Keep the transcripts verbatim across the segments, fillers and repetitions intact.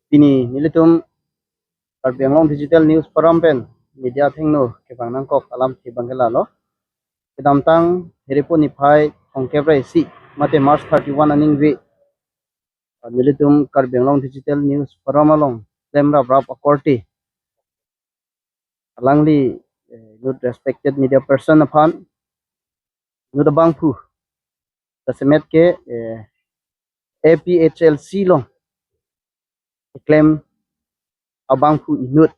Pini nelitum Karbi Anglong Digital News Forum pen media athengno kevang nangkok alamthe abangke lalo. Kedamtang Hiripo niphai thomkep ra isi mate March thirty-one aningve, ah, nelitum Karbi Anglong Digital News Forum along klemraprap akorte alangli, eh, inut respected media person aphan inut abangphu, jasemet ke, eh, A P H L C along keklem abangphu inut,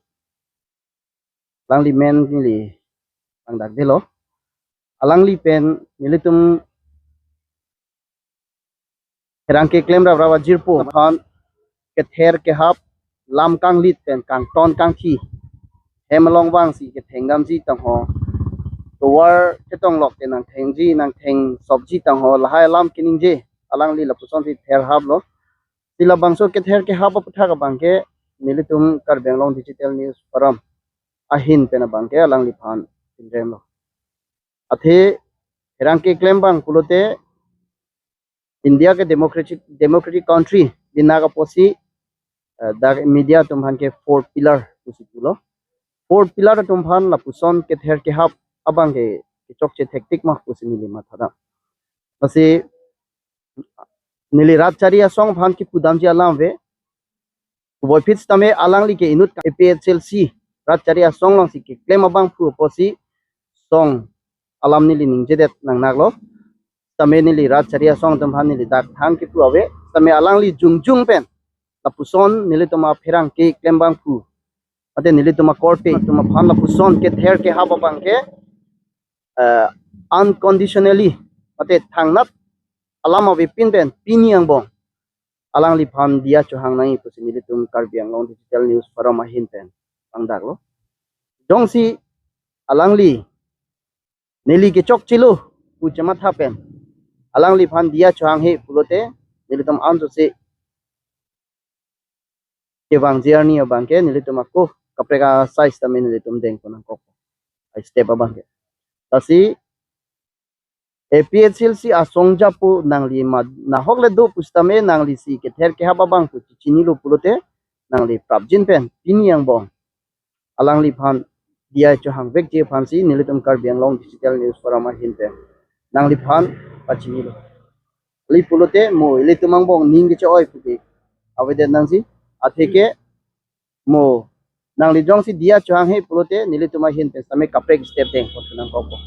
alangli men neli pangdakdelo. Alangli pen nelitum pherangke klemraprap ajirpo aphan kether kehap, lam kanglit pen kangton kangthi, hem along vangsi kethengdamji tangho, tovar chetong lok te nangthengji nangthengsopji tangho, lahai alam keningje alangli lapusonsi therhaplo. Si labangso kether kehap aputhak abangke nelitum Karbi Anglong Digital News Forum ahin pen abangke alangliphan pinremlo. Athe pherangke klem abang pulote India ke democratic, democratic country binak apotsi, eh, dak media atumphan ke fourth pillar pusi pulo. Fourth pillar atumphan lapuson kether kehap abangke kechokche thektik ma pusi neli mathadam. Lasi neli rat chari asong aphan kipudamji alam ave. Puvoiphit sitame alangli ke inut A P H L C rat chari asong alongsi keklem abangphu apotsi song alam neli ningjedet nangnaklo. Sitame neli rat chari asong atumphan neli dak thang kipu ave. Sitame alangli jongjung pen lapuson nelitum apherangke klem abangphu, ate nelitum akorte atum aphan lapuson kether kehap abangke, eh, unconditionally, ate thangnat alam avepin pen pini angbong alangliphan diya chohang nangji pusi nelitum Karbi Anglong Digital News Forum ahin pen pangdaklo. Jongsi alangli neli kechokchelo pu chematha pen alangliphan diya chohanghe pulote nelitum ansose kevangji arni abangke nelitum ako kaprek asai sitame nelitum dengpon nangkok. Ai step abangke. Lasi A P H L C asong japo nangli ma nahok le do pusitame nanglisi kether kehap abangphu chichinilo pulote nangli prapjin pen pini angbong alangliphan diya chohangvekji aphansi nelitum Karbi Anglong Digital News Forum ahin pen nangliphan pachinilo. Kali pulote mo ilitum angbong ning kecho-oi puke avedet nangji, atheke mo nangli jongsi diya chohanghe pulote nelitum ahin pen sitame kaprek step dengpon nangkokpo.